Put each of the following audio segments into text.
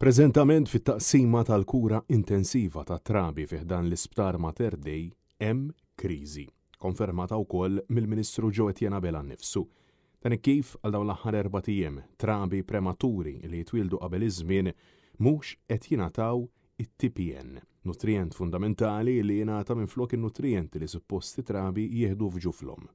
Preżentament fit-taqsima tal-kura intensiva tat-trabi fi ħdan l-Isptar Mater Dei hemm kriżi, konfermata wkoll mill-Ministru Joe Etienne Abela nnifsu. Dan hekk kif għal dawn l-aħħar erbat ijiem, trabi prematuri li jitwieldu qabel iż-żmien mhux qed jingħataw it-TPN, nutrijent fundamentali li jingħata minflok in-nutrijenti li suppost it-trabi jieħdu f'ġuf l-omm.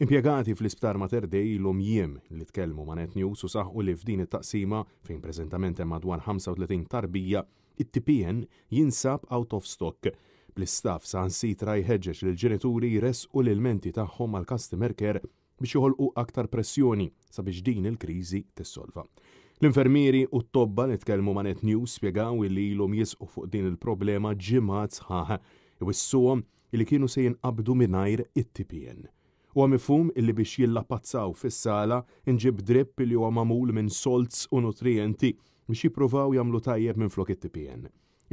Impjegati fl-Isptar Mater Dei ilhom jiem li tkellmu ma' Net News u saħqu li f'din it-taqsima, fejn preżentament hemm madwar 35 tarbija, it-TPN jinsab out of stock, bl-istaff saħansitra jħeġġeġ lill-ġenituri jressqu l-ilmenti tagħhom mal-customer care biex joħolqu aktar pressjoni sabiex din il-kriżi tissolva. L-infermieri u t-tobba li tkellmu ma' Net News spjegaw li ilhom jisqu fuq din il-problema ġimgħat sħaħ, iwissuhom li kienu se jinqabdu mingħajr it-TPN. Huwa mifhum illi biex jillapazzaw fis-sala nġieb drip li huwa magħmul minn salts u nutrijenti biex jippruvaw jagħmlu tajjeb minflok it-TPN.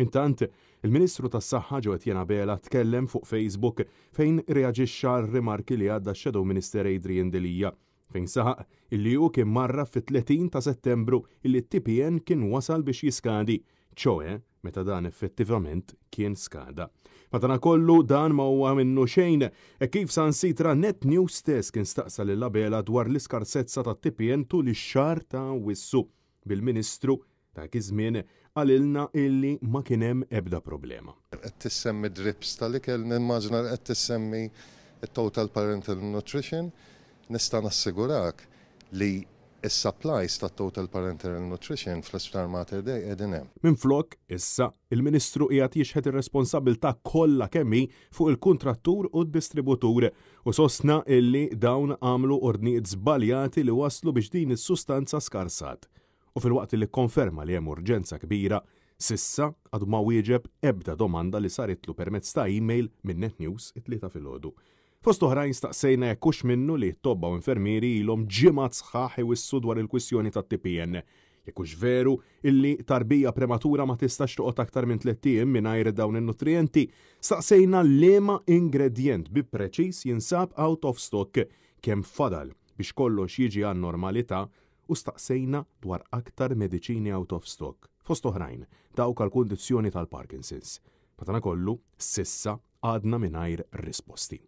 Intant, il-Ministru tas-Saħħa Jo Etienne Abela tkellem fuq Facebook fejn reaġixxa għar-rimarki li għadda x-Shadow Minister Adrian Delia fejn saħaq illi hu kien mgħarraf fit-30 ta' Settembru illi t-TPN kien wasal biex jiskadi, ċoe meta dan effettivament kien skada. Madanakollu dan ma huwa minnu xejn, hekk kif saħansitra Net News stess kien staqsa lil Abela dwar l-iskarsezza tat-TPN tul ix-xahar ta' Awwissu, bil-Ministru Dak iż-żmien qalilna illi ma kien hemm ebda problema. Qed tissemmi drips tal-ikel, nimmaġina li qed tissemmi t-total parental nutrition. Nista' nassigurak li s-supplies tat-total parenteral nutrition fl-Isptar Mater Dei qegħdin hemm. Minflok, issa, il-Ministru qiegħed jixħet ir-responsabbiltà kollha kemm hi fuq il-kuntrattur u d-distributur u sostna illi dawn għamlu ordnijiet żbaljati li wasslu biex din is-sustanza skarsat. U filwaqt li kkonferma li hemm urġenza kbira, s'issa għadu ma wieġeb ebda domanda li saritlu permezz ta' email minn Net News it-Tlieta filgħodu. Fost oħrajn staqsejna jekk hux minnu li t-tobba u infermieri ilhom ġimgħat sħaħ iwissu dwar il-kwistjoni tat-TPN. Jekk hux veru illi tarbija prematura ma tistax toqgħod aktar minn tlett ijiem mingħajr dawn in-nutrijenti, staqsejna liema ingredjent bi preċiż jinsab out of stock, kemm fadal biex kollox jiġi għan-normalità u staqsejna dwar aktar mediċini out of stock, fost oħrajn dawk għall-kundizzjoni tal-Parkinson's. Madanakollu, s'issa għadna mingħajr risposti.